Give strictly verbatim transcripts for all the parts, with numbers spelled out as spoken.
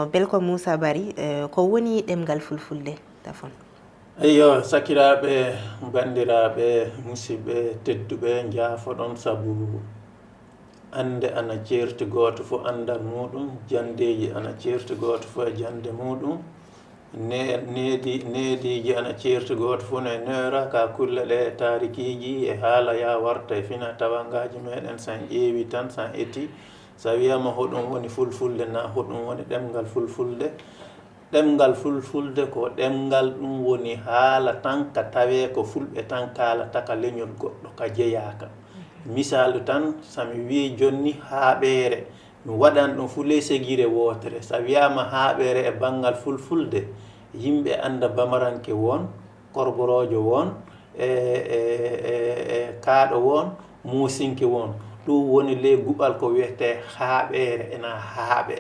Belko Moussa Barry, eh, ko woni ɗemngal fulfulde, Tafon? Eyyo, sakiraaɓe, banndiraaɓe, musidɓe tedduɓe, njaafoɗon sabu annde ana ceerti gooto fof anndal muuɗum, janndeeji ana ceerti gooto fof e jannde muuɗum, ne- needi- neediiji ana ceerti gooto fof no e neera ka kulle ɗe e taarikiiji e haala ya warta e fina tawangaaji meeɗen, so en ƴeewi tan, so en eti, so a wiyaama hoɗum woni fulfulde na hoɗum woni ɗemngal fulfulde, ɗemngal fulfulde ko ɗemngal ɗum woni haala tan ka tawee ko fulɓe tan kaalata ka leñol goɗɗo ka jeyaaka. Misaalu tan, so mi wii jonni haaɓeere, mi waɗan ɗum fu ley segire wootere. So a wiyaama haaɓeere e banngal fulfulde, yimɓe annda bamaranke won, korboroojo won, e, e, e, e kaaɗo won, muusinke won. Ɗum woni ley guɓal ko wiyetee haaɓeere, ena haaɓe.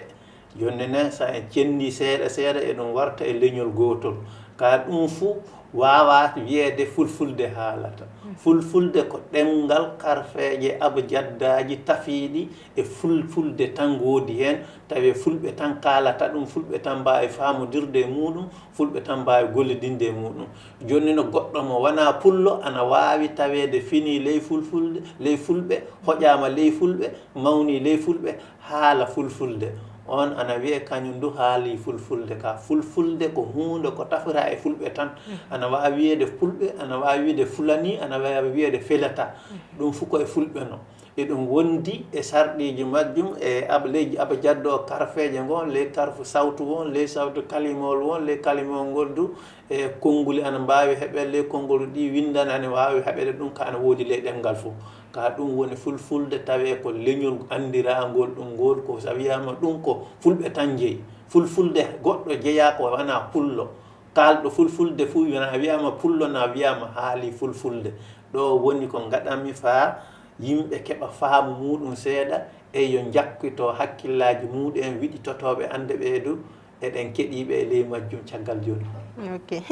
Jooni ne, so en cenndii seeɗa seeɗa, eɗum warta e leñol gootol. Ka ɗum fuu waawaa wiyeede fulfulde haalata. Fulfulde ko ɗemngal karfeeje abjaddaaji tafiiɗi e fulfulde tan ngoodi heen, tawee fulɓe tan kaalata ɗum, fulɓe tan mbaawi faamondirde e muuɗum, fulɓe tan mbaawi gollidinde e muuɗum. Jooni no goɗɗo mo wanaa pullo ana waawi taweede finii ley fulfulde, ley fulɓe, hoƴaama ley fulɓe, mawnii ley fulɓe, haala fulfulde. Oon ana wiyee kañum du haalii fulfulde. Ka fulfulde ko huunde ko tafata e fulɓe tan. Ana waawi wiyeede pulɓe, ana waawi wiyeede fulani, ana waawi wiyeede felata. Ɗum fuu ko e fulɓe no. Eɗum wondi e sarɗiiji majjum, e ab- leydi abjaddo karfeeje ngon, ley karfu sawtu won, ley sawtu kalimol won, ley kalimol ngol du, e konnguli ana mbaawi heɓeede ley konngol ɗi winndana ana waawi heɓeede ɗum ka ana woodi ley ɗemngal fof. Ka ɗum woni fulfulde tawee ko leñol anndiraangol ɗum ngol ko so a wiyaama ɗum ko fulɓe tan njeyi. Fulfulde goɗɗo jeyaa ko wanaa pullo. Kaalɗo fulfulde fuu na wiyaama pullo na wiyaama haalii fulfulde. Ɗo woni ko ngaɗanmi faa yimɓe keɓa faamu muuɗum seeɗa e yo njakkito hakkillaaji muuɗum en wiɗitotooɓe annde ɓee du eɗen keɗii ɓe e ley majjum caggal jooni. Ok.